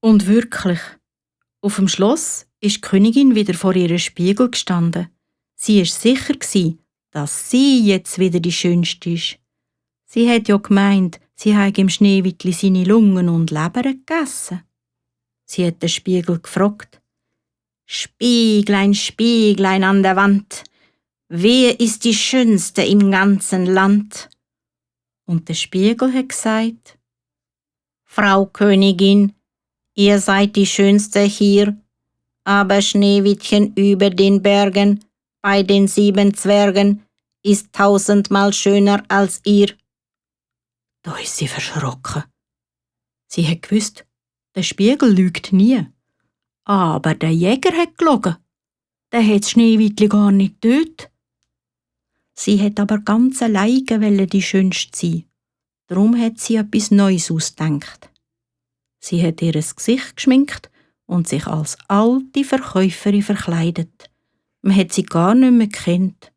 Und wirklich, auf dem Schloss ist die Königin wieder vor ihrem Spiegel gestanden. Sie war sicher, dass sie jetzt wieder die Schönste ist. Sie hat ja gemeint, sie habe im Schneewittli seine Lungen und Leber gegessen. Sie hat den Spiegel gefragt: »Spieglein, Spieglein an der Wand, wer ist die Schönste im ganzen Land?« Und der Spiegel hat gesagt: »Frau Königin, ihr seid die Schönste hier, aber Schneewittchen über den Bergen, bei den 7 Zwergen, ist 1000-mal schöner als ihr.« Da ist sie verschrocken. Sie hat gewusst, der Spiegel lügt nie. Aber der Jäger hat gelogen. Der hat das Schneewittli gar nicht getötet. Sie hat aber ganz alleine die Schönste sein. Darum hat sie etwas Neues ausgedacht. Sie hat ihr Gesicht geschminkt und sich als alte Verkäuferin verkleidet. Man hat sie gar nicht mehr gekannt.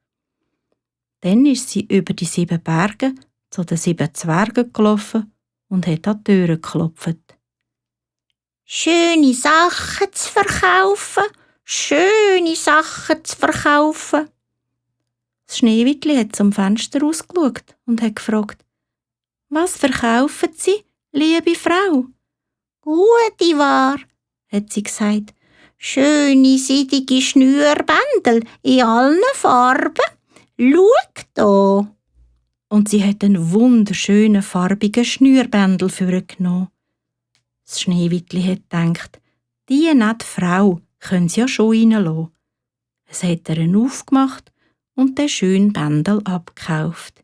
Dann ist sie über die 7 Berge zu den 7 Zwergen gelaufen und hat an die Türe geklopft. »Schöne Sachen zu verkaufen, schöne Sachen zu verkaufen.« Das Schneewittli hat zum Fenster rausgeschaut und hat gefragt: »Was verkaufen Sie, liebe Frau?« »Gute Ware«, hat sie gesagt. »Schöne, seidige Schnürbändel in allen Farben. Schau da!« Und sie hat einen wunderschönen, farbigen Schnürbändel vorgenommen. Das Schneewittli hat gedacht, diese nette Frau können sie ja schon reinlassen. Es hat er ihn aufgemacht und den schönen Bändel abgekauft.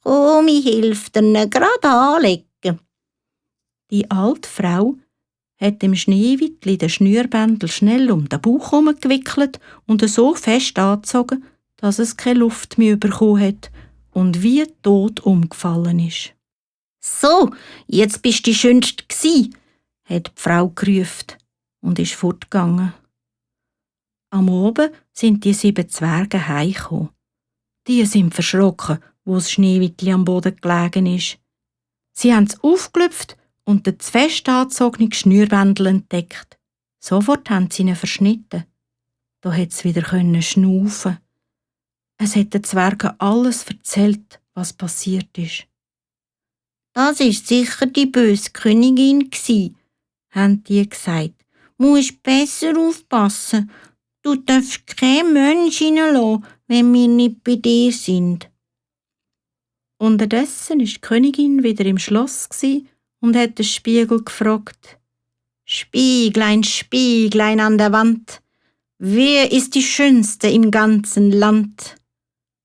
»Komm, ich helfe dir gerade anlegen.« Die alte Frau hat dem Schneewittli den Schnürbändel schnell um den Bauch herumgewickelt und so fest angezogen, dass es keine Luft mehr bekommen hat und wie tot umgefallen ist. »So, jetzt bist du die Schönste gsi«, hat die Frau gerufen und ist fortgegangen. Am Abend sind die 7 Zwerge heimgekommen. Die sind verschrocken, wo das Schneewittli am Boden gelegen ist. Sie haben es aufgelüpft und den zu fest angezogenen Schnürbändel entdeckt. Sofort haben sie ihn verschnitten. Da hat es wieder schnaufen. Es hat den Zwergen alles erzählt, was passiert ist. »Das ist sicher die böse Königin gsi«, haben die gesagt. »Musst besser aufpassen. Du darfst keinen Mensch reinlassen, wenn wir nicht bei dir sind.« Unterdessen war die Königin wieder im Schloss und hat den Spiegel gefragt: »Spieglein, Spieglein an der Wand, wer ist die Schönste im ganzen Land?«